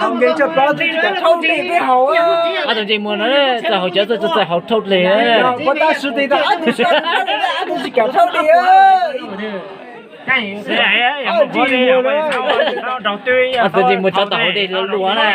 Thaum nkees tsam plaws tus tsis kam thauj dej peb haus. Ob tug ntsej muag no txawj haus cawv, txawj txawj haus thauj dej. Ua tab sis tes tas ob tug sab, ob tug tsis kam thauj dej. Ob tug ntsej muag txawj haus dej luaj luaj na.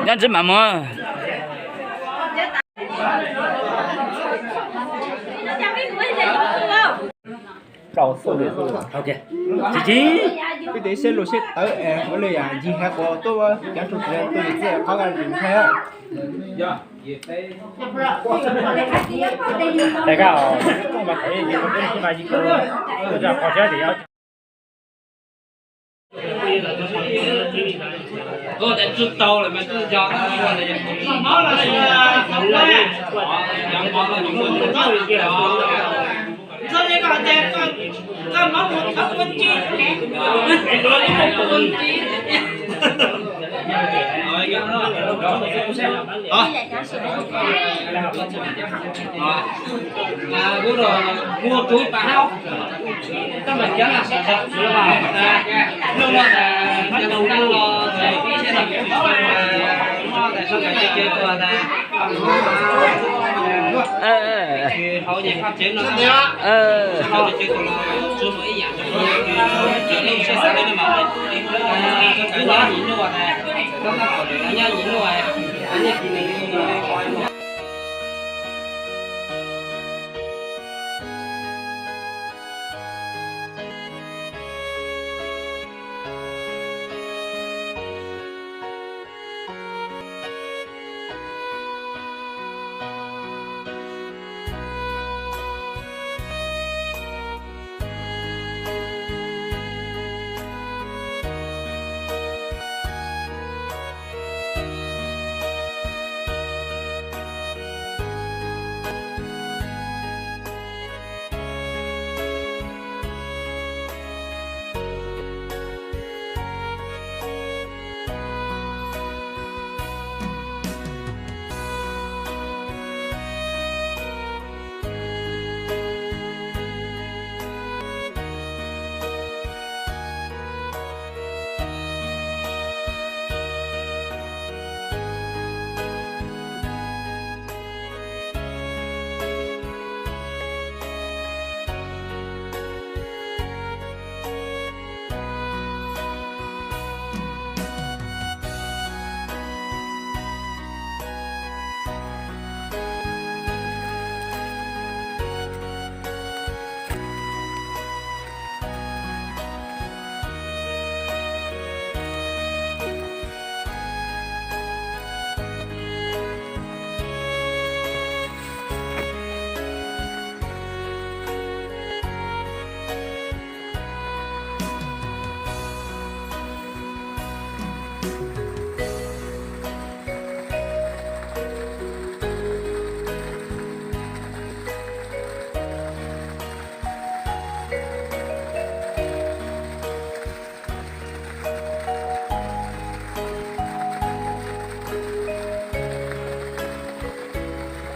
Nyob ntsib mam mus. Peb tes seb luag seb tawv es ua li yam ncig hais qhov tuaj cov tug txiv tuaj yus txij qhov ntshai.